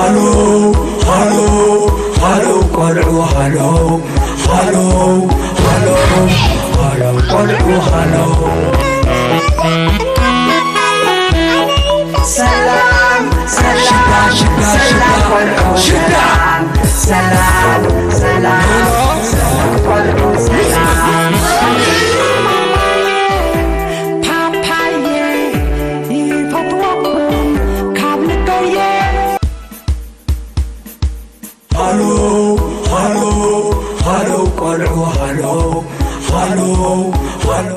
ሃሎ ሃሎ ሃሎ ቆልዑ ሃሎ ሃሎ ሃሎ ሃሎ ቆልዑ ሃሎ። ሰላም ሰላም ሽዳ ሽዳ ሽዳ ቆልዑ ሽዳ። ሰላም ሰላም ሰላም ቆልዑ ሰላም። ፓፓየ ይፈትወኩም ካብ ልበየ። ሃሎ ሃሎ ሃሎ ቆልዑ ሃሎ ሃሎ ሃሎ።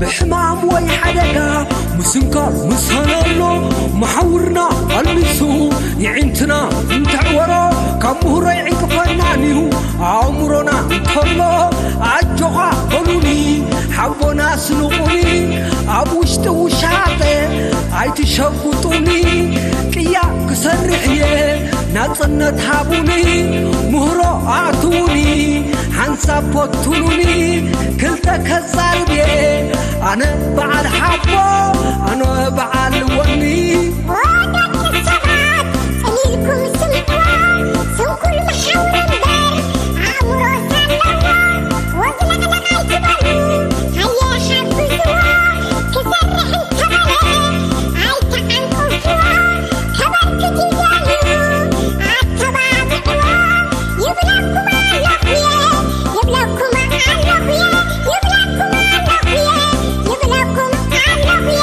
ብሕማም ወይ ሓደጋ ምስንካል ምሳና ኣሎ። መሓውርና ኣልሚሱ የዒንትና እንተዕወሮ፣ ካብ ምህሮ ይዕንቅፈናን እዩ ኣእምሮና እንተሎ። ኣጆኻ በሉኒ ሓቦና ስንቑኒ፣ ኣብ ውሽጢ ውሻጠ ኣይትሸጉጡኒ። ቅያ ክሰርሕ እየ ናጽነት ሃቡኒ፣ ምህሮ ኣእትዉኒ ሓንሳብ ፈትኑኒ። ክልተ ከዛርብ እየ ኣነ በዓል ሓቦ፣ ኣነ በዓል ወኒ። ኦ ደቂ ሰባት፣ ጽን ኢልኩም ስምዕዎ፣ ስንኩል መሓውር እምበር ኣእምሮ ሳለዎ። ወዝለቕለቕ ኣይትበሉ፣ ሃየ ሓግዝዎ፣ ክሰርሕ እንተበለ ኣይተዓንቀፍዎ። ከበርክት እዩ ደልዩ፣ ኣተባብዕዎ። ይብለኩም ኣለኹ እየ፣ ይብለኩም ኣለኹ እየ፣ ይብለኩም ኣለኹ እየ፣ ይብለኩም ኣለኹ እየ።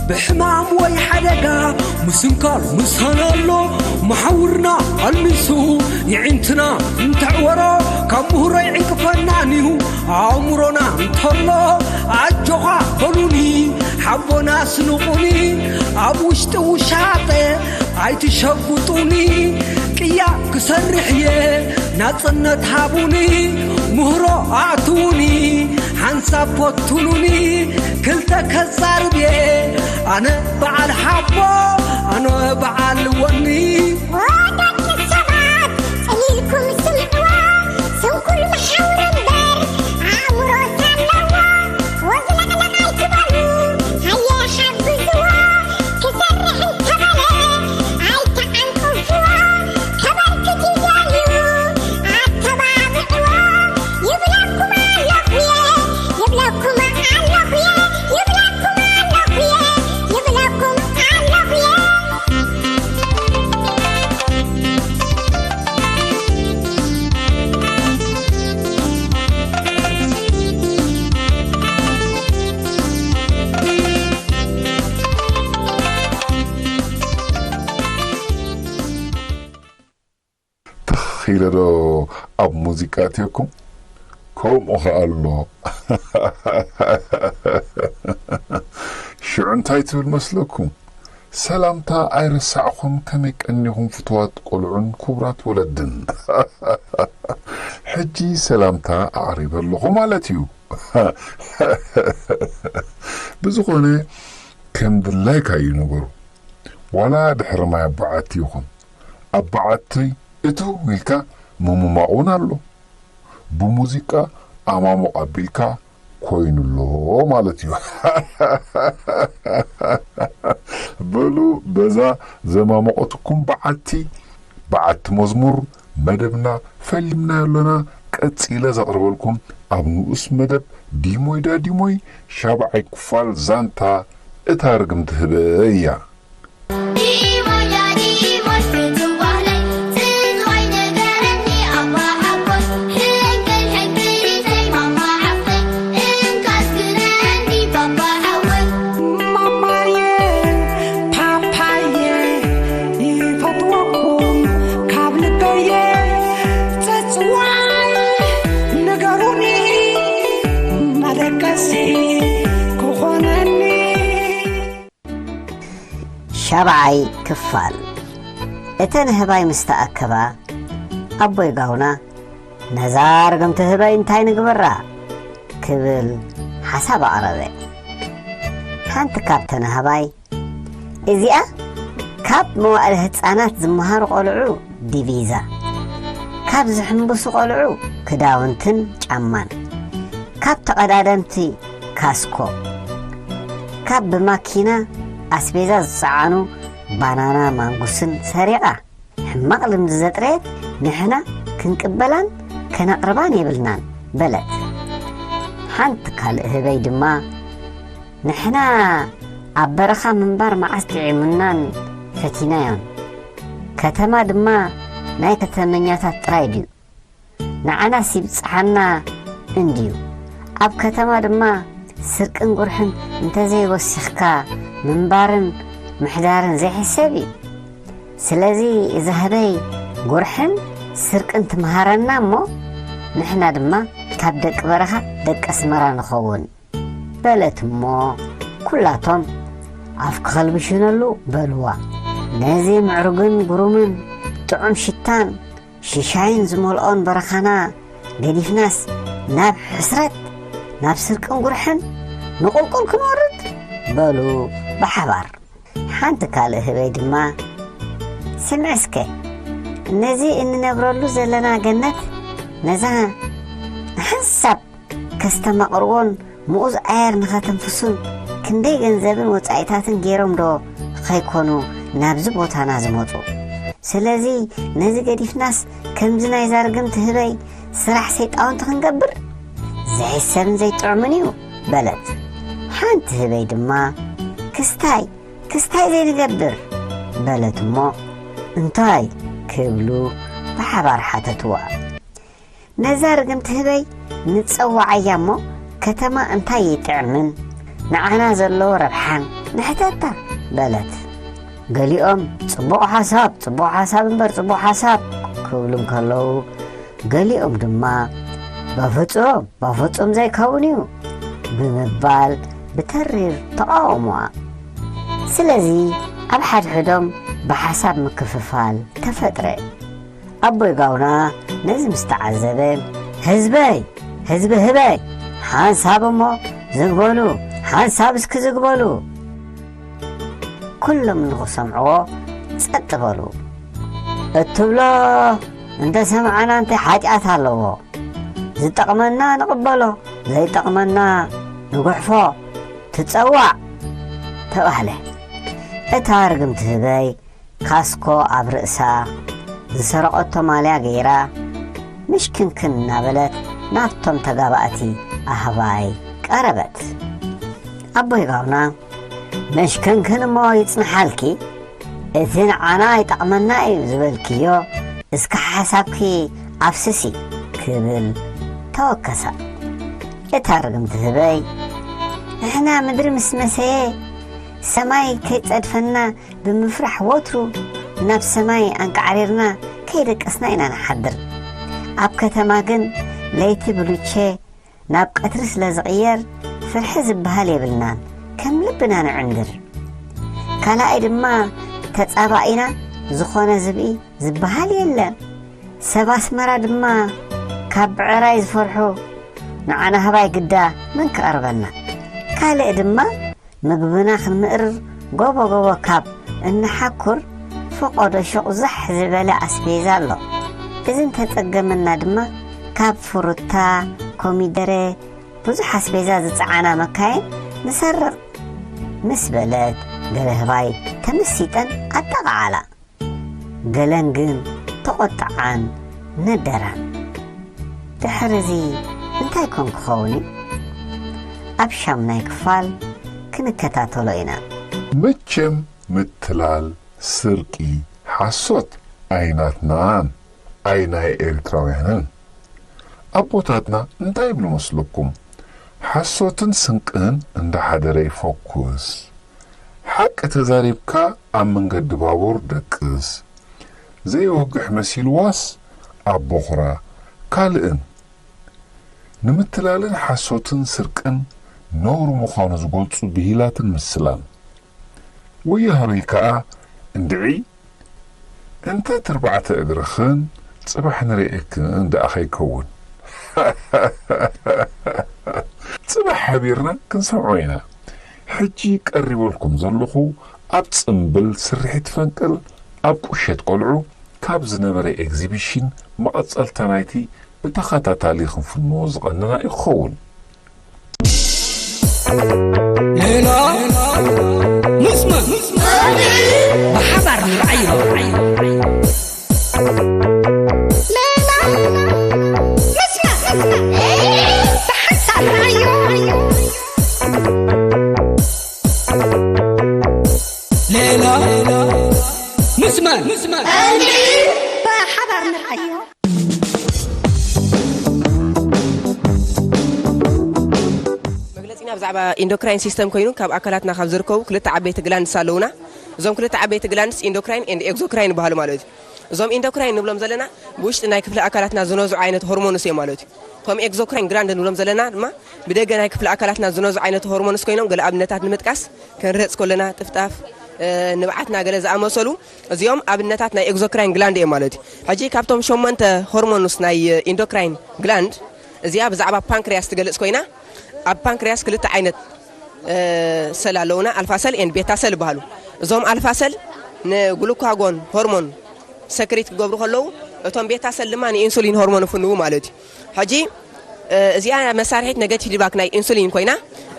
ብሕማም ወይ ሓደጋ ምስንካል ምሳና ኣሎ። መሓውርና ኣልሚሱ የዒንትና እንተዕወሮ፣ ካብ ምህሮ ይዕንቅፈናን እዩ ኣእምሮና እንተሎ። ኣጆኻ በሉኒ ሓቦና ስንቑኒ፣ ኣብ ውሽጢ ውሻጠ ኣይትሸጉጡኒ። ቅያ ክሰርሕ እየ ናጽነት ሃቡኒ፣ ምህሮ ኣእትዉኒ ሓንሳብ ፈትኑኒ። ክልተ ከዛርብ እየ ኣነ በዓል ሓቦ፣ ኣነ በዓል ወኒ። ኦ ደቂ ሰባት፣ ጽን ኢልኩም ስምዕዎ፣ ስንኩል መሓውር እምበር ኣእምሮ ሳለዎ። ወዝለቕለቕ ኢለ ዶ ኣብ ሙዚቃ እትየኩም? ከምኡ ኸኣ ኣሎ። ሽዑ እንታይ ትብል መስለኩም? ሰላምታ ኣይረሳዕኹን፣ ከመይ ቀኒኹም ፍቱዋት ቆልዑን ክቡራት ወለድን? ሕጂ ሰላምታ ኣቕሪበ ኣለኹ ማለት እዩ። ብዝኾነ፣ ከም ድላይካ እዩ ነገሩ። ዋላ ድሕሪ ማይ ኣባዓቲ ይኹን፣ ኣባዓቲ እትው ኢልካ ምሙማቕ እውን ኣሎ። ብሙዚቃ ኣማሙቕ ኣቢልካ ኮይኑሎ ማለት እዩ። በሉ፣ በዛ ዘማመቐትኩም በዓቲ፣ በዓቲ መዝሙር መደብና ፈሊምናዮ ኣለና። ቀጺለ ዘቕርበልኩም ኣብ ንኡስ መደብ ዲሞይዳ ዲሞይ ሻብዓይ ክፋል ዛንታ እታ ርግምቲ ህበይ እያ። ዲሞይዳ ዲሞይ ፍቱው ባህለይ፣ ትንዋይ ንገረኒ ኣባ ሓጎስ፣ ሕንቅል ሕንቅሊተይ ማማ ዓርከይ፣ እንካስ ግነኒ ባባ ሓወይ። ማማየ ፓፓየ ይፈትወኩም ካብ ልበየ፣ ጽጽዋይ ንገሩኒ መደቀሲ ክኾነኒ። ሻብዓይ ክፋል። እተን ኣህባይ ምስ ተኣከባ፣ ኣቦይ ጋውና፣ "ነዛ ርግምቲ ህበይ እንታይ ንግበራ?" ክብል ሓሳብ ኣቕረበ። ሓንቲ ካብተን ኣህባይ፣ "እዚኣ ካብ መዋእለ ህጻናት ዝመሃሩ ቆልዑ ዲቪዛ፣ ካብ ዝሕምብሱ ቆልዑ ክዳውንትን ጫማን፣ ካብ ተቐዳደምቲ ካስኮ፣ ካብ ብማኪና ኣስቤዛ ዝጸዓኑ ባናና ማንጉስን ሰሪቓ፣ ሕማቕ ልምዲ ዘጥረየት ንሕና ክንቅበላን ከነቕርባን የብልናን" በለት። ሓንቲ ካልእ ህበይ ድማ፣ "ንሕና ኣብ በረኻ ምንባር መዓስ ጥዒሙናን ፈቲናዮን? ከተማ ድማ ናይ ከተመኛታት ጥራይ ድዩ? ንዓናስ ይብጽሓና እንድዩ። ኣብ ከተማ ድማ ስርቅን ጉርሕን እንተዘይወሲኽካ ምንባርን ምሕዳርን ዘይሕሰብ እዩ። ስለዚ እዛ ህበይ ጉርሕን ስርቅን ትምሃረና እሞ፣ ንሕና ድማ ካብ ደቂ በረኻ ደቂ ኣስመራ ንኸውን" በለት እሞ፣ ኩላቶም ኣፍ ክኸልብሽነሉ በልዋ። ነዚ ምዕሩግን ግሩምን ጥዑም ሽታን ሽሻይን ዝመልኦን በረኻና ገዲፍናስ ናብ ሕስረት፣ ናብ ስርቅን ጉርሕን ንቑልቁል ክንወርድ? በሉ ብሓባር። ሓንቲ ካልእ ህበይ ድማ፣ "ስምዕ እስከ፣ ነዚ እንነብረሉ ዘለና ገነት፣ ነዛ ንሓንሳብ ከስተማቕርዎን ምኡዝ ኣየር ንኸተንፍሱን ክንደይ ገንዘብን ወጻኢታትን ገይሮም ዶ ኸይኮኑ ናብዚ ቦታና ዝመጹ? ስለዚ ነዚ ገዲፍናስ ከምዚ ናይዛ ርግምቲ ህበይ ስራሕ ሰይጣውንቲ ክንገብር? ዘይሕሰብን ዘይጥዑምን እዩ" በለት። ሓንቲ ህበይ ድማ፣ "ክስታይ፣ ክስታይ ዘይንገብር?" በለት እሞ፣ "እንታይ?" ክብሉ ብሓባር ሓተትዋ። "ነዛ ርግምቲ ህበይ ንጸዋዓያ እሞ፣ ከተማ እንታይ ይጥዕምን ንዓና ዘለዎ ረብሓን ንሕተታ" በለት። ገሊኦም፣ "ጽቡቕ ሓሳብ፣ ጽቡቕ ሓሳብ እምበር ጽቡቕ ሓሳብ" ክብሉ እንከለዉ፣ ገሊኦም ድማ፣ "በፍጹም፣ በፍጹም ዘይከውን እዩ" ብምባል ብተሪር ተቓወምዋ። ስለዚ ኣብ ሓድሕዶም ብሓሳብ ምክፍፋል ተፈጥረ። ኣቦይ ጋውና ነዚ ምስ ተዓዘበ፣ "ህዝበይ፣ ህዝቢ ህበይ፣ ሓንሳብ እሞ ዝግበሉ፣ ሓንሳብ እስኪ ዝግበሉ!" ኩሎም ንኽሰምዕዎ ጸጥ በሉ። "እትብሎ እንተ ሰማዕና እንታይ ሓጢኣት ኣለዎ? ዝጠቕመና ንቕበሎ፣ ዘይጠቕመና ንጉሕፎ፣ ትጸዋዕ" ተባህለ። እታ ርግምቲ ህበይ ካስኮ ኣብ ርእሳ፣ ዝሰረቐቶ ማልያ ገይራ፣ ምሽክንክን እናበለት ናብቶም ተጋባእቲ ኣህባይ ቀረበት። ኣቦይ ጋውና፣ "ምሽክንክን እሞ ይጽንሓልኪ፣ እቲ ንዓና ይጠቕመና እዩ ዝበልክዮ እስከ ሓሳብኪ ኣፍስሲ" ክብል ተወከሳ። እታ ርግምቲ ህበይ፣ "ንሕና ምድሪ ምስ መሰየ፣ ሰማይ ከይጸድፈና ብምፍራሕ ወትሩ ናብ ሰማይ ኣንቃዕሪርና ከይደቀስና ኢና ንሓድር" ኣብ ከተማ ግን ለይቲ ብሉቼ ናብ ቀትሪ ስለ ዝቕየር ፍርሒ ዝበሃል የብልናን፣ ከም ልብና ንዕንድር። ካልኣይ ድማ ተጻባኢና ዝኾነ ዝብኢ ዝበሃል የለን። ሰብ ኣስመራ ድማ ካብ ብዕራይ ዝፈርሑ ንዓና ህባይ ግዳ መን ክቐርበና? ካልእ ድማ ምግብና ክንምእርር ጎቦ ጎቦ ካብ እንሓኩር ፈቐዶ ሹቕ ዛሕ ዝበለ ኣስቤዛ ኣሎ። እዚ እንተጸገመና ድማ ካብ ፍሩታ፣ ኮሚደረ፣ ብዙሕ ኣስቤዛ ዝጸዓና መካይን ንሰርቕ ምስ በለት ገለ ህባይ ተመሲጠን ኣጠቓዓላ። ገለን ግን ተቖጥዓን ነደራን። ድሕሪ እዚ እንታይ ኮን ክኸውን እዩ? ኣብ ሻምናይ ክፋል ክንከታተሎ ኢና። መቸም ምትላል፣ ስርቂ፣ ሓሶት ኣይናትናን ኣይ ናይ ኤርትራውያንን። ኣቦታትና እንታይ ይብሉ መስለኩም? ሓሶትን ስንቅን እንዳሓደረ ይፈኩስ። ሓቂ ተዛሪብካ ኣብ መንገዲ ባቡር ደቅስ። ዘይወግሕ መሲልዋስ ኣብ ቦኽራ ካልእን ንምትላልን ሓሶትን ስርቅን ነውሪ ምዃኑ ዝገልጹ ብሂላትን ምስላን። ወዮ ሃበይ ከኣ እንድዒ እንተ ትርባዕተ እግርኽን ጽባሕ ንርእየክን ደኣ ከይከውን። ጽባሕ ሓቢርና ክንሰምዖ ኢና። ሕጂ ቀሪበልኩም ዘለኹ ኣብ ጽምብል ስርሒት ፈንቅል ኣብ ቁሸት ቆልዑ ካብ ዝነበረ ኤግዚቢሽን መቐጸልታ ናይቲ ብተኸታታሊ ክንፍንዎ ዝቐነና እዩ ክኸውን። ሌላ ምስመ ብሓባር ንርኣዮ። ሌላ ምስመ ብሓንሳብ ንርኣዮ። ሌላ ምስመ ብሓባር ንርኣዮ። መግለጺና ብዛዕባ ኢንዶክራይን ሲስተም ኮይኑ ካብ ኣካላትና ካብ ዝርከቡ ክልተ ዓበይቲ ግላንድስ ኣለውና። እዞም ክልተ ዓበይቲ ግላንድስ ኢንዶክራይን ኤንድ ኤግዞክራይን ይበሃሉ ማለት እዩ። እዞም ኢንዶክራይን ንብሎም ዘለና ብውሽጢ ናይ ክፍሊ ኣካላትና ዝነዙ ዓይነት ሆርሞንስ እዮም ማለት እዩ። ከም ኤግዞክራይን ግላንድ ንብሎም ዘለና ድማ ብደገ ናይ ክፍሊ ኣካላትና ዝነዙ ዓይነት ሆርሞንስ ኮይኖም ገለ ኣብነታት ንምጥቃስ ክንርህጽ ከለና ጥፍጣፍ፣ ንብዓትና ገለ ዝኣመሰሉ እዚኦም ኣብነታት ናይ ኤግዞክራይን ግላንድ እዮም ማለት እዩ። ሕጂ ካብቶም ሸሞንተ ሆርሞንስ ናይ ኢንዶክራይን ግላንድ እዚኣ ብዛዕባ ፓንክርያስ ትገልጽ ኮይና ኣብ ፓንክርያስ ክልተ ዓይነት ሰል ኣለውና፣ ኣልፋ ሰል ኤንድ ቤታ ሰል ይበሃሉ። እዞም ኣልፋ ሰል ንግሉካጎን ሆርሞን ሰክሪት ክገብሩ ከለዉ እቶም ቤታ ሰል ድማ ንኢንሱሊን ሆርሞን ይፍንዉ ማለት እዩ። ሕጂ እዚኣ መሳርሒት ነገቲቭ ፊድባክ ናይ ኢንሱሊን ኮይና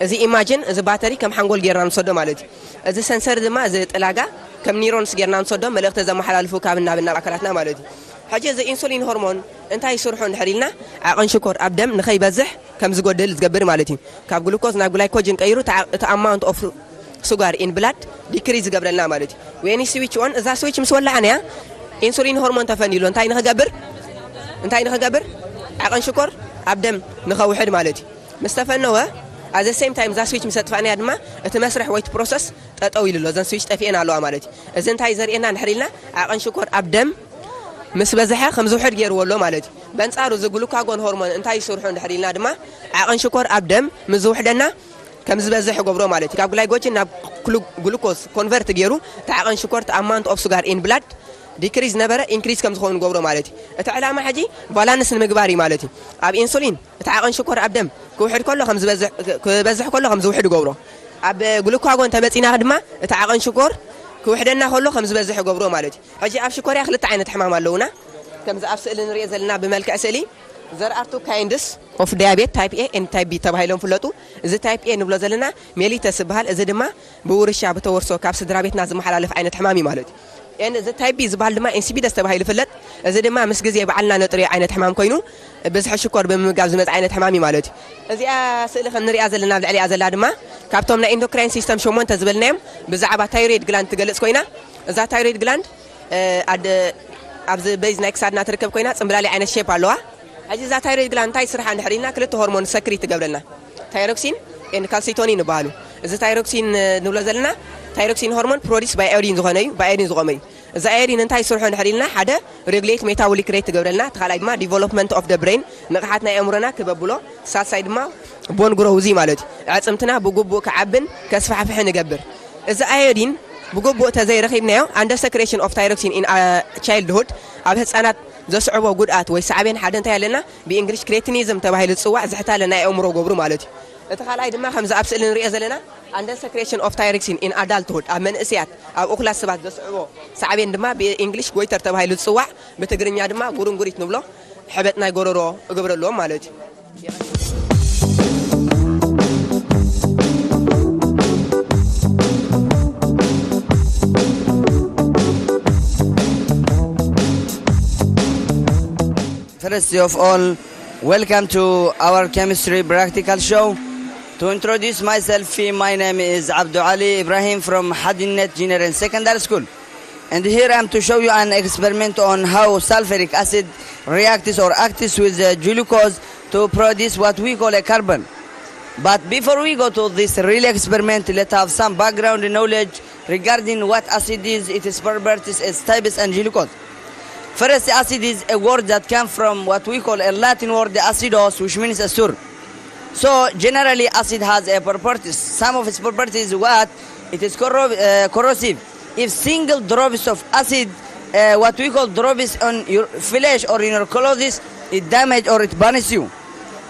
እዚ ኢማጅን እዚ ባተሪ ከም ሓንጎል ጌርና ንሰዶ ማለት እዩ። እዚ ሰንሰር ድማ እዚ ጥላጋ ከም ኒሮንስ ጌርና ንሰዶ መልእኽቲ ዘመሓላልፉ ካብ ናብ ናብ ኣካላትና ማለት እዩ። ሕጂ እዚ ኢንሱሊን ሆርሞን እንታይ ይስርሑ እንድሕር ኢልና ዓቐን ሽኮር ኣብ ደም ንኸይበዝሕ ከም ዝጎድል ዝገብር ማለት እዩ። ካብ ግሉኮዝ ናብ ግላይኮጅን ቀይሩ እቲ ኣማውንት ኦፍ ሱጋር ኢን ብላድ ዲክሪዝ ዝገብረልና ማለት እዩ። ዌኒ ስዊች ኦን እዛ ስዊች ምስ ወላዕናያ ኢንሱሊን ሆርሞን ተፈንይሎ እንታይ ንክገብር እንታይ ንክገብር ዓቐን ሽኮር ኣብ ደም ንኸውሕድ ማለት እዩ። ምስ ተፈነወ ኣዘ ሴም ታይም እዛ ስዊች ምስ ኣጥፋእናያ ድማ እቲ መስርሕ ወይቲ ፕሮሰስ ጠጠው ኢሉ ኣሎ። እዘን ስዊች ጠፊኤን ኣለዋ ማለት እዩ። እዚ እንታይ ዘርእየና እንድሕር ኢልና ዓቐን ሽኮር ኣብ ደም ምስ በዝሐ ከም ዝውሕድ ገይርዎ ኣሎ ማለት እዩ። በንጻሩ እዚ ግሉካጎን ሆርሞን እንታይ ይስርሑ እንድሕር ኢልና ድማ ዓቐን ሽኮር ኣብ ደም ምስ ዝውሕደና ከም ዝበዝሕ ይገብሮ ማለት እዩ። ካብ ግላይኮጅን ናብ ግሉኮስ ኮንቨርት ገይሩ እቲ ዓቐን ሽኮር እቲ ኣማውንት ኦፍ ሱጋር ኢን ብላድ ዲክሪዝ ነበረ ኢንክሪዝ ከም ዝኸውን ይገብሮ ማለት እዩ። እቲ ዕላማ ሕጂ ባላንስ ንምግባር እዩ ማለት እዩ። ኣብ ኢንሱሊን እቲ ዓቐን ሽኮር ኣብ ደም ክውሕድ ከሎ ከም ዝበዝሕ ክበዝሕ ከሎ ከም ዝውሕድ ይገብሮ። ኣብ ግሉካጎን ተመጺና ድማ እቲ ዓቐን ሽኮር ክውሕደና ከሎ ከም ዝበዝሕ ይገብሮ ማለት እዩ። ሕጂ ኣብ ሽኮርያ ክልተ ዓይነት ሕማም ኣለውና። ከምዚ ኣብ ስእሊ ንሪኦ ዘለና ብመልክዕ ስእሊ ዘርኣርቱ ካይንድስ ኦፍ ዳያቤት ታይፕ ኤ ኤንድ ታይፕ ቢ ተባሂሎም ፍለጡ። እዚ ታይፕ ኤ ንብሎ ዘለና ሜሊተስ ይበሃል። እዚ ድማ ብውርሻ ብተወርሶ ካብ ስድራ ቤትና ዝመሓላለፍ ዓይነት ሕማም እዩ ማለት እዩ። ኤን እዚ ታይፕ ቢ ዝበሃል ድማ ኢንሲቢደስ ተባሂሉ ይፍለጥ። እዚ ድማ ምስ ግዜ ባዕልና ነጥርዮ ዓይነት ሕማም ኮይኑ ብዝሒ ሽኮር ብምምጋብ ዝመጽእ ዓይነት ሕማም እዩ ማለት እዩ። እዚኣ ስእሊ ከም ንሪኣ ዘለና ኣብ ልዕሊኣ ዘላ ድማ ካብቶም ናይ ኢንዶክራይን ሲስተም ሸሞንተ ዝበልናዮም ብዛዕባ ታይሮይድ ግላንድ ትገልጽ ኮይና እዛ ታይሮይድ ግላንድ ኣብዚ በይዝ ናይ ክሳድና ትርከብ ኮይና ጽምብላሊ ዓይነት ሼፕ ኣለዋ። ሕጂ እዛ ታይሮይድ ግላንድ እንታይ ስርሓ እንድሕር ኢልና ክልተ ሆርሞን ሰክሪት ትገብረልና ታይሮክሲን ኤንድ ካልሲቶኒን ይበሃሉ። እዚ ታይሮክሲን ንብሎ ዘለና ታይሮክሲን ሆርሞን ፕሮዲስ ባይ ኣዮዲን ዝኾነ እዩ፣ ባይ ኣዮዲን ዝቆመ እዩ። እዚ ኣዮዲን እንታይ ይስርሑ እንድሕር ኢልና፣ ሓደ፣ regulate metabolic rate ትገብረልና፣ እቲ ካልኣይ ድማ development of the brain፣ ንቕሓት ናይ ኣእምሮና ክበብሎ፣ ሳልሳይ ድማ bone growth ማለት እዩ፣ ኣዕፅምትና ብግቡእ ክዓብን ከስፋሕፍሕን ይገብር። እዚ ኣዮዲን ብግቡእ ተዘይረኺብናዮ፣ under secretion of thyroxine in childhood፣ ኣብ ህፃናት ዘስዕቦ ጉድኣት ወይ ሳዕቤን ሓደ እንታይ ኣለና? ብእንግሊሽ ክሬቲኒዝም ተባሂሉ ዝፅዋዕ ዝሕታለ ናይ ኣእምሮ ገብሩ ማለት እዩ። እቲ ካልኣይ ድማ ከምዚ ኣብ ስእሊ ንሪኦ ዘለና under secretion of thyroxine in adulthood፣ ኣብ መንእስያት፣ ኣብ እኹላት ሰባት ዘስዕቦ ሳዕቤን ድማ ብእንግሊሽ ጎይተር ተባሂሉ ዝፅዋዕ፣ ብትግርኛ ድማ ጉርንጉሪት ንብሎ፣ ሕበጥ ናይ ጎረሮ እገብረልዎም ማለት እዩ። First of all, welcome to our chemistry practical show. To introduce myself, my name is Abdou Ali Ibrahim from Hadinat Junior and Secondary School. And here I'm to show you an experiment on how sulfuric acid reacts or acts with the glucose to produce what we call a carbon. But before we go to this real experiment, let's have some background knowledge regarding what acid is, its properties, its types, and glucose. First, acid is a word that comes from what we call a Latin word acidos, which means a sour. So generally, acid has a properties. Some of its properties is what it is corro- uh, corrosive. If single drops of acid, uh, what we call drops on your flesh or in your clothes, it damage or it burns you.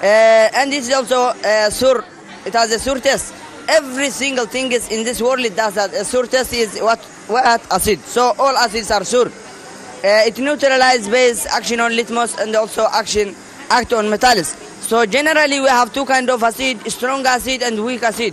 Uh, and it is also uh, sour. It has a sour taste. Every single thing is in this world that has a sour taste is what what acid. So all acids are sour. Uh, it neutralizes base action on litmus and also action act on metals. So generally we have two kind of acid: strong acid and weak acid.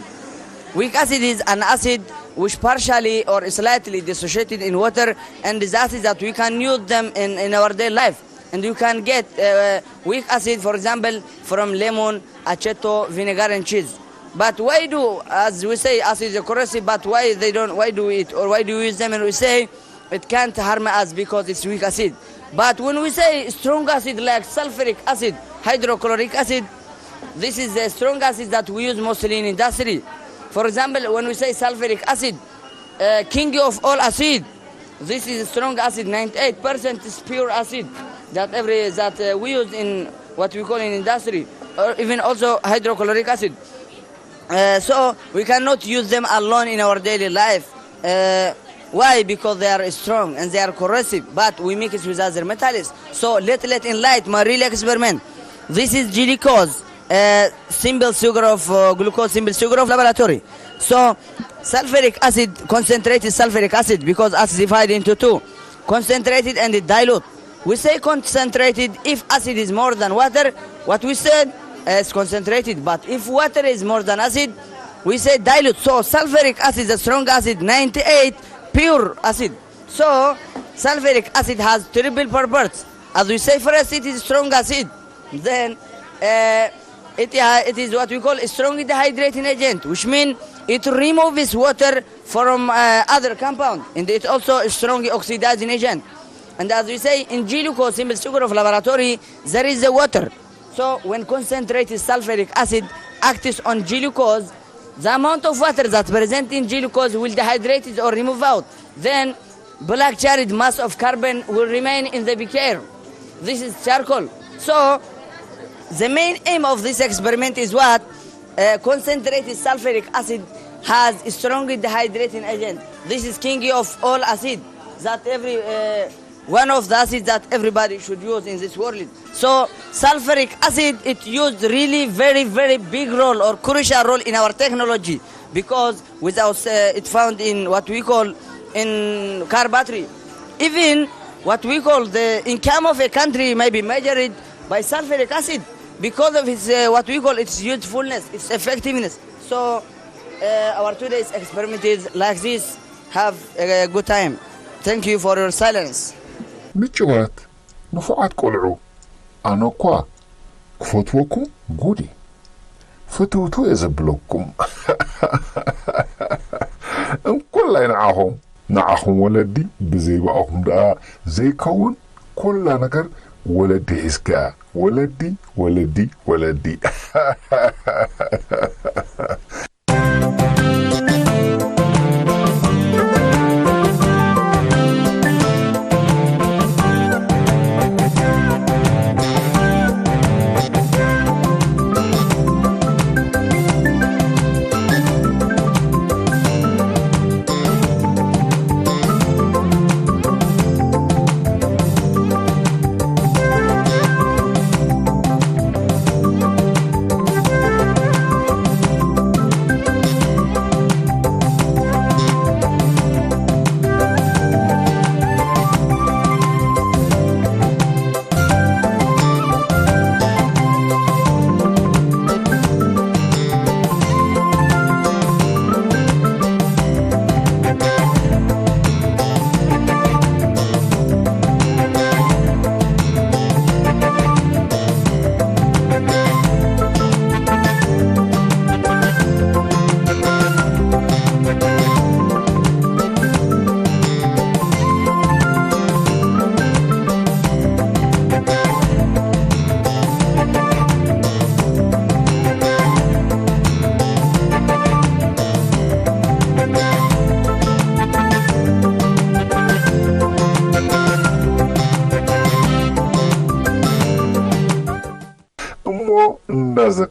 Weak acid is an acid which partially or slightly dissociated in water, and the acid that we can use them in, in our daily life. And you can get uh, weak acid, for example, from lemon, aceto, vinegar, and cheese. But why do, as we say, acid is corrosive, but why they don't, why do we eat, or why do we use them? And we say it can't harm us because it's weak acid. But when we say strong acid like sulfuric acid, hydrochloric acid, this is a strong acid that we use mostly in industry. For example, when we say sulfuric acid, uh, king of all acid, this is strong acid, ninety-eight percent is pure acid that every that uh, we use in what we call in industry, or even also hydrochloric acid. Uh, so we cannot use them alone in our daily life. Uh, why? Because they are strong and they are corrosive, but we mix it with other metals. So let let enlight my real experiment. This is glucose, uh, simple sugar of uh, glucose, simple sugar of laboratory. So sulfuric acid, concentrated sulfuric acid, because acidified into two, concentrated and dilute. We say concentrated if acid is more than water. What we said is concentrated, but if water is more than acid, we say dilute. So sulfuric acid is a strong acid, ninety-eight pure acid. So sulfuric acid has triple purpose. As we say, first it is strong acid, then uh, it, uh, it is what we call a strong dehydrating agent, which means it removes water from uh, other compound, and it also a strong oxidizing agent. And as we say, in glucose, simple sugar of laboratory, there is the water. So when concentrated sulfuric acid acts on glucose, the amount of water that present in glucose will dehydrate it or remove out. Then black charred mass of carbon will remain in the beaker. This is charcoal. So the main aim of this experiment is what? Uh, concentrated sulfuric acid has a strong dehydrating agent. This is king of all acid that every uh, one of the acids that everybody should use in this world. So sulfuric acid, it used really very, very big role or crucial role in our technology, because without uh, it found in what we call in car battery. Even what we call the income of a country may be measured by sulfuric acid because of its uh, what we call its usefulness, its effectiveness. So uh, our today's experiment is like this. Have a good time. Thank you for your silence. ምጭዋት ንፉዓት ቆልዑ ኣነ እኳ ክፈትወኩም ጉድ እዩ ፍትውትው እየ ዘብለኩም እንኮላይ ንዓኹም ንዓኹም ወለዲ ብዘይ ብኣኹም ደኣ ዘይከውን ኩላ ነገር ወለዲ ሒዝካ ወለዲ ወለዲ ወለዲ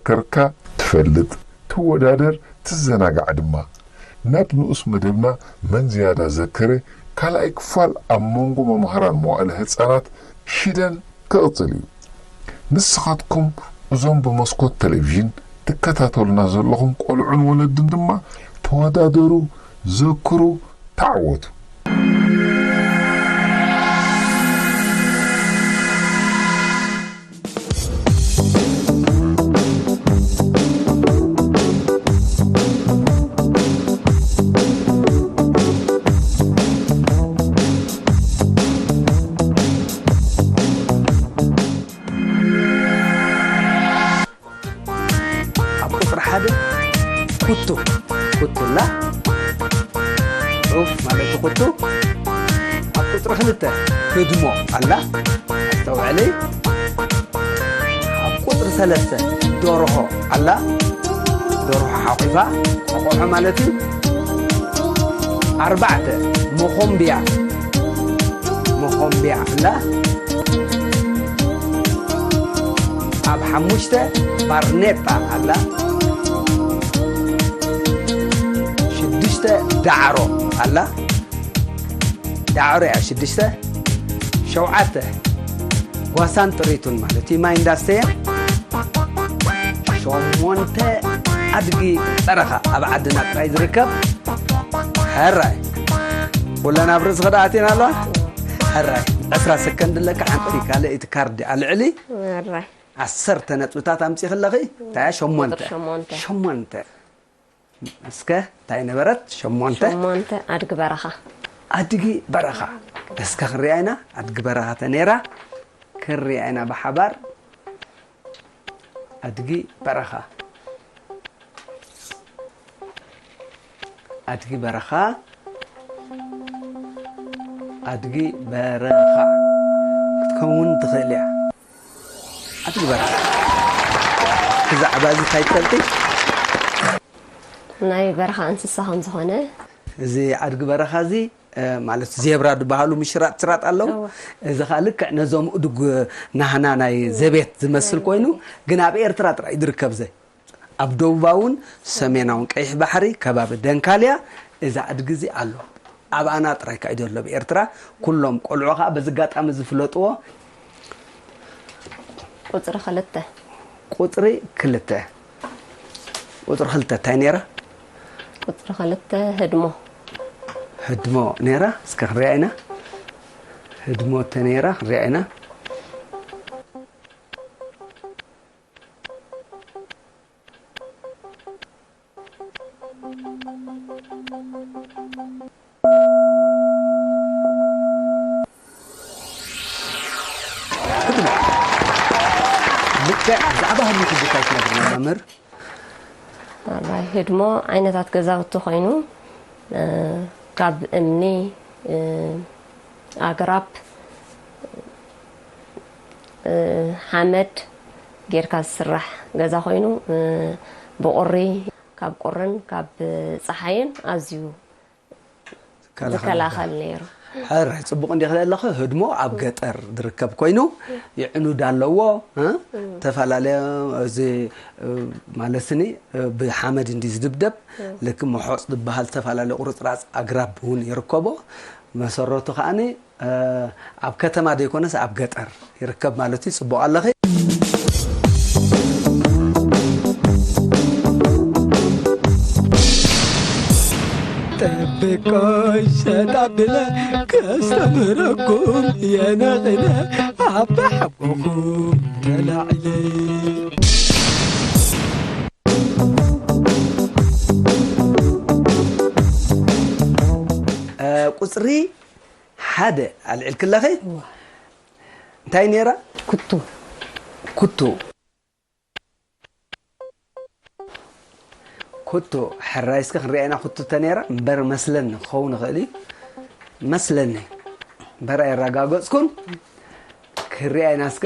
ከርካ ትፈልጥ፣ ትወዳደር፣ ትዘናጋዕ ድማ። ናብ ንኡስ መደብና መን ዝያዳ ዘከረ ካልኣይ ክፋል ኣብ መንጎ መማህራን መዋእለ ህጻናት ሽደን ክቕጽል እዩ። ንስኻትኩም እዞም ብመስኮት ቴሌቪዥን ትከታተሉና ዘለኹም ቆልዑን ወለድን ድማ ተወዳደሩ፣ ዘክሩ፣ ተዓወቱ። ኣብ ቁፅሪ ሓደ ኩቱ፣ ኩቱላ ዑፍ ማለት ኩቱ። ኣብ ቁፅሪ ክልተ ህድሞ ኣላ፣ ኣስተውዕሊ። ኣብ ቁፅሪ ሰለስተ ደርሆ ኣላ፣ ደርሆ ሓቑፋ፣ ቆቆሖ ማለት እዩ። ኣርባዕተ መኾምቢያ፣ መኾምቢያ ኣላ። ኣብ ሓሙሽተ ባርኔጣ ኣላ። ሽዱሽተ ዳዕሮ ኣላ። ዳዕሮ እያ ሽዱሽተ። ሸውዓተ ጓሳን ጥሪቱን ማለት እዩ፣ ማይ እንዳስተየ። ሸሞንተ ኣድጊ በረኻ ኣብ ዓድና ጥራይ ዝርከብ። ሕራይ፣ ኩለን ኣብ ርእሲ ክደኣት እየን ኣለዋ። ሕራይ፣ ዕስራ ሰከንድ ኣለካ። ሓንቲ ካልኣይቲ ካርድ ኣልዕሊ። ሕራይ። ዓሰርተ ነጥብታት ኣምፂእኺ ኣለኺ። እንታይ እያ? ሸሞንተ። ቁፅሪ ሸሞንተ። ሸሞንተ። እስከ እንታይ ነበረት? ሸሞንተ። ሸሞንተ ኣድጊ በረኻ። ኣድጊ በረኻ። እስከ ክንሪኣ ኢና። ኣድጊ በረኻ ተነይራ። ክንሪኣ ኢና ብሓባር። ኣድጊ በረኻ። ኣድጊ በረኻ። ኣድጊ በረኻ ክትከውን ትኽእል እያ። ኣድጊ በረኻ። ብዛዕባ እዚ እንታይ ትፈልጢ? ናይ በረኻ እንስሳ ከም ዝኾነ። እዚ ኣድጊ በረኻ እዚ፣ እ፣ ማለት ዜብራ ዝበሃሉ ምሽራጥ ስራጥ ኣለዉ። እወ። እዚ ኸኣ ልክዕ ነዞም እዱግ ናህና ናይ ዘቤት ዝመስል ኮይኑ፣ ግን ኣብ ኤርትራ ጥራይ እዩ ዝርከብ። ዘ ኣብ ደቡባውን ሰሜናውን ቀይሕ ባሕሪ ከባቢ ደንካልያ እዚ ኣድጊ እዚ ኣሎ። ኣብ ኣና ጥራይ ካይዶ ኣሎ ኣብ ኤርትራ። ኩሎም ቆልዑ ኸኣ በዚ ኣጋጣሚ ዝፍለጥዎ። ቁጽሪ ክልተ። ቁጽሪ ክልተ። ቁጽሪ ክልተ እንታይ ነይራ? ቁጽሪ ክልተ ህድሞ። ህድሞ ነይራ? እስከ ክንሪኣ ኢና። ህድሞ ተነይራ ክንሪኣ ኢና። ህድሞ። ልክዕ ብዛዕባ ህድሞ ትዝታይ ትነግርና መምህር? ኣባይ ህድሞ ዓይነታት ገዛውቲ ኮይኑ፣ እ፣ ካብ እምኒ፣ እ፣ ኣግራብ፣ እ፣ ሓመድ ጌርካ ዝስራሕ ገዛ ኮይኑ፣ እ፣ ብቑሪ፣ ካብ ቁርን ካብ ጸሓይን ኣዝዩ ዝከላኸል ዝከላኸል ነይሩ። ሕራይ፣ ጽቡቕ እንዲኺ ኣለኺ። ህድሞ ኣብ ገጠር ዝርከብ ኮይኑ፣ የዕኑድ ኣለዎ፣ እ? እም። ዝተፈላለየ፣ እዚ፣ እ፣ ማለት ስኒ፣ እ፣ ብሓመድ እንዲ ዝድብደብ፣ እም። ልክ መሖጽ ዝበሃል ዝተፈላለየ ቁርጽራጽ ኣግራብ እውን ይርከቦ። መሰረቱ ከኣኒ፣ እ፣ ኣብ ከተማ ዘይኮነስ ኣብ ገጠር ይርከብ ማለት እዩ። ጽቡቕ ኣለኺ። ጠብቆ ይሸጣ ብለ ከስተምረኩም የነቕነ ኣብ ሓጎኹም ተላዕለ። እ፣ ቁጽሪ ሓደ ኣልዒልክለኺ? እዋ። እንታይ ነይራ? ኩቱ። ኩቱ። ኩቱ፣ ሕራይ እስከ ክንሪኣ ኢና ኩቱ ተነይራ። እምበር መስለኒ ክኸውን ይኽእል እዩ። መስለኒ። እምበር ኣየረጋገጽኩን። ክንሪኣ ኢና እስከ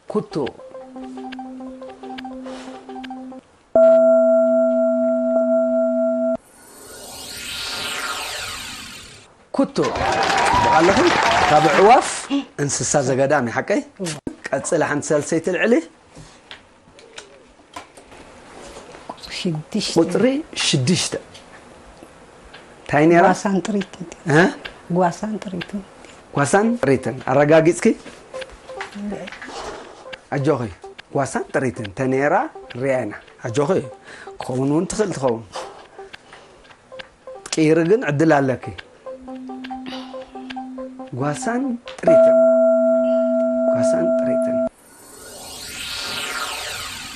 ኩቱ። ኩቱ። ጽቡቕ ኣለኺ። ካብ ኣዕዋፍ እንስሳ ዘገዳም እዩ፣ ሓቀይ? ቀጽሊ፣ ሓንቲ ሳልሰይቲ ልዕሊ። ሽዱሽተ። ቁፅሪ ሽዱሽተ እንታይ ነይራ? ጓሳን ጥሪትን። እ? ጓሳን ጥሪትን። ጓሳን ጥሪትን ኣረጋጊፅኪ? ኣጆኺ ጓሳን ጥሪትን ተነይራ ሪኣና። ኣጆኺ ክኸውን እውን ትኽእል ትኸውን። ቅይሪ ግን ዕድል ኣለኪ። ጓሳን ጥሪትን ጓሳን ጥሪትን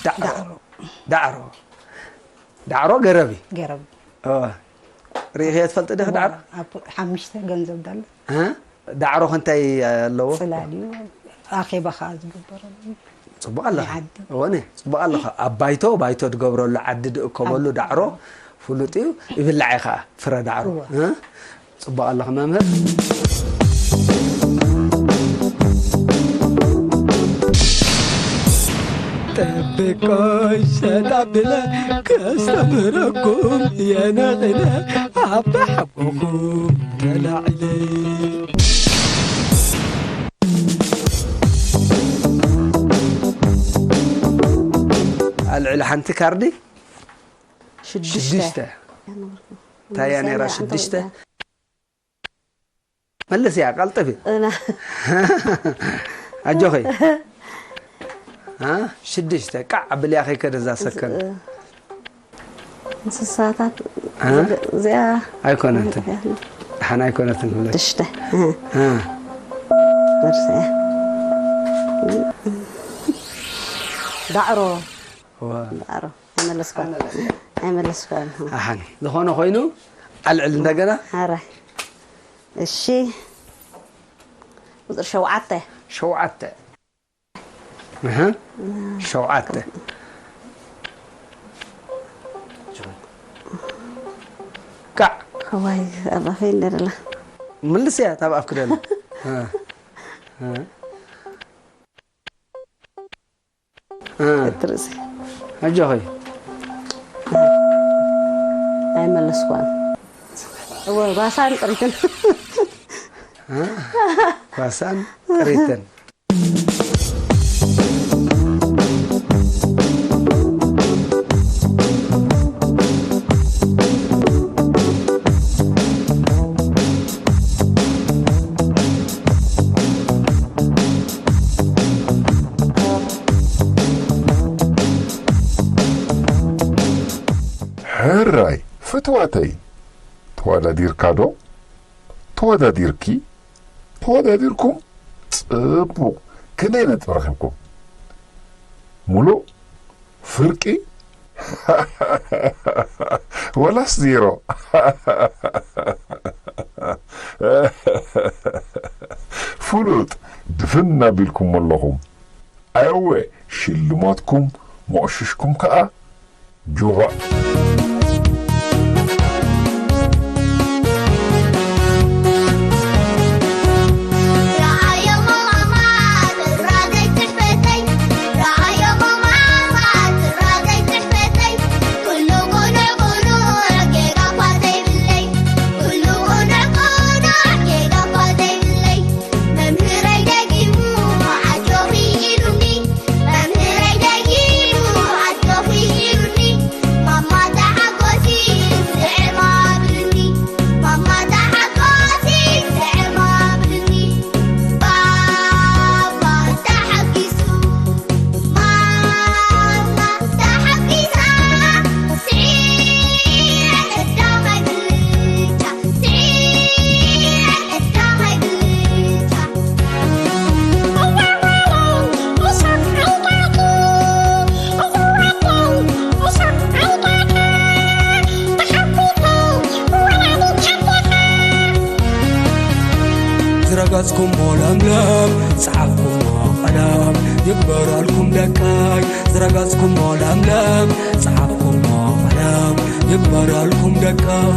ዳዕሮ ዳዕሮ ዳዕሮ ገረብ እዩ። ገረብ እወ። ርኢኽዮ ትፈልጢ ዲኺ ዳዕሮ? ኣብ ሓሙሽተ ገንዘብ ዳለ እ? ዳዕሮ ከ እንታይ ኣለዎ? ፅላል እዩ። ኣኼባ ከዓ ዝግበረሉ ፅቡቅ ኣለኻ ናይ ዓዲ። እወ። ፅቡቅ ኣለኻ። ኣብ ባይቶ ባይቶ ትገብረሉ ዓዲ ትእከበሉ ዳዕሮ ፍሉጥ እዩ። ይብላዕ እዩ ከዓ ፍረ ዳዕሮ እወ። እ? ፅቡቅ ኣለኻ መምህር። ጠብቆይ ሸጣብለ ከስተምረኩም የነቕለ ኣባ ሓጎኹም ተላዕለ። ኣልዕሊ ሓንቲ ካርዲ ሽዱሽተ ሽዱሽተ እንታይ እያ ነይራ? ሽዱሽተ መልስ እያ ቀልጥፊ። ኣጆኺ እ? ሽዱሽተ ቃዕ ኣብልያ ከይከደ እዛ ሰከን እንስሳታት እ? እዚኣ ኣይኮነትን። ደሓን ኣይኮነትን ክብለኪ ሽዱሽተ እ? ደርሰያ ዳዕሮ እወ። ዳዕሮ ኣይመለስኳን ኣይመለስኳን ኣሓን ዝኾነ ኮይኑ ኣልዕል እንደገና ሓራይ እሺ ቁፅሪ ሸውዓተ ሸውዓተ እህ፣ ሸውዓተ ካዕ ዋይ ኣባፈይ እንደደላ ምልስ እያ ታብ ኣፍ ክደለ እ፣ እ። እ፣ ትርእሲ ኣጆኺ ኣይመለስኳን እወ ጓሳን ጥሪትን እ፣ ጓሳን ጥሪትን ሕራይ ፍትዋተይ ተወዳዲርካ ዶ? ተወዳዲርኪ? ተወዳዲርኩም? ጽቡቕ። ክንደይ ነጥቢ ረኺብኩም? ሙሉእ? ፍርቂ? ወላስ ዜሮ? ፍሉጥ ድፍን ኣቢልኩም ኣለኹም። ኣየወ ሽልማትኩም መቑሽሽኩም ከኣ ጁባእ። ዝረገጽኩሞ ለምለም ጸሓፍኩሞ ቀለም ይግበረልኩም ደቀይ ዝረገጽኩሞ ለምለም ጸሓፍኩሞ ቀለም ይግበረልኩም ደቀይ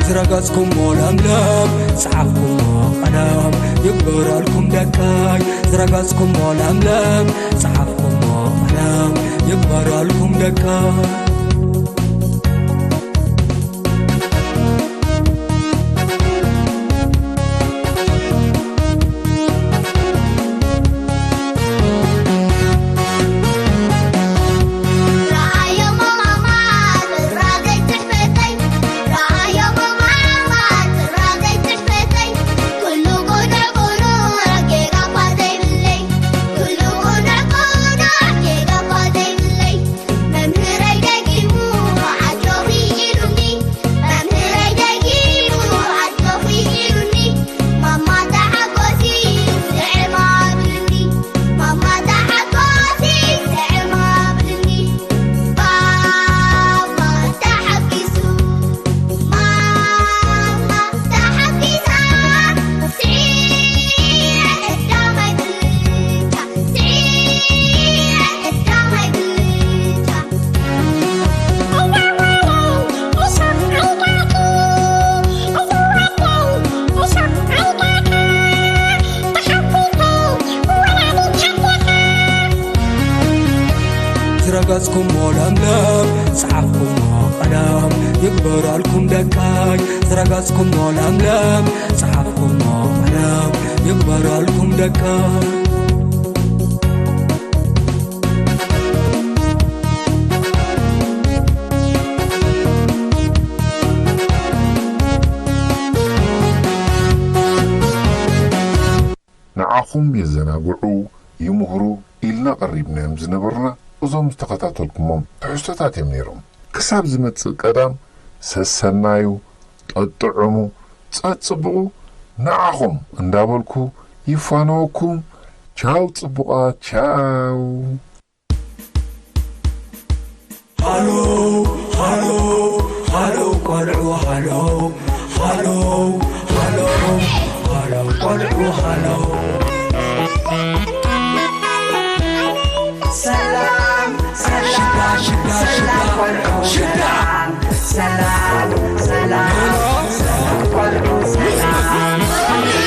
ዝረገጽኩሞ ለምለም፣ ጸሓፍኩሞ ቀለም፣ ይግበረልኩም ደቀይ። ዝረገጽኩሞ ለምለም፣ ጸሓፍኩሞ ቀለም፣ ይግበረልኩም ደቀይ። ዝረገጽኩሞ ለምለም፣ ጸሓፍኩሞ ቀለም፣ ይግበረልኩም ደቀይ። ዝረገጽኩሞ ለምለም፣ ጸሓፍኩሞ ቀለም፣ ይግበረልኩም ደቀይ። ንዓኹም የዘናግዑ፣ ይምህሩ ኢልና ቀሪብናዮም ዝነበርና እዞም ዝተኸታተልኩሞም ትሕዝቶታት እዮም ነይሮም። ክሳብ ዝመጽእ ቀዳም ሰሰናዩ፣ ጠጥዕሙ፣ ጸጽብቑ ንዓኹም እንዳበልኩ ይፋነወኩም። ቻው ጽቡቓት፣ ቻው። ሃሎ፣ ሃሎ፣ ሃሎ ቆልዑ፣ ሃሎ፣ ሃሎ፣ ሃሎ፣ ሃሎ ቆልዑ፣ ሃሎ። ሰላም፣ ሰላም፣ ሽዳ፣ ሽዳ፣ ሰላም ሽዳ፣ ቆልዑ፣ ሽዳ። ሰላም፣ ሰላም፣ ሰላም ቆልዑ፣ ሰላም።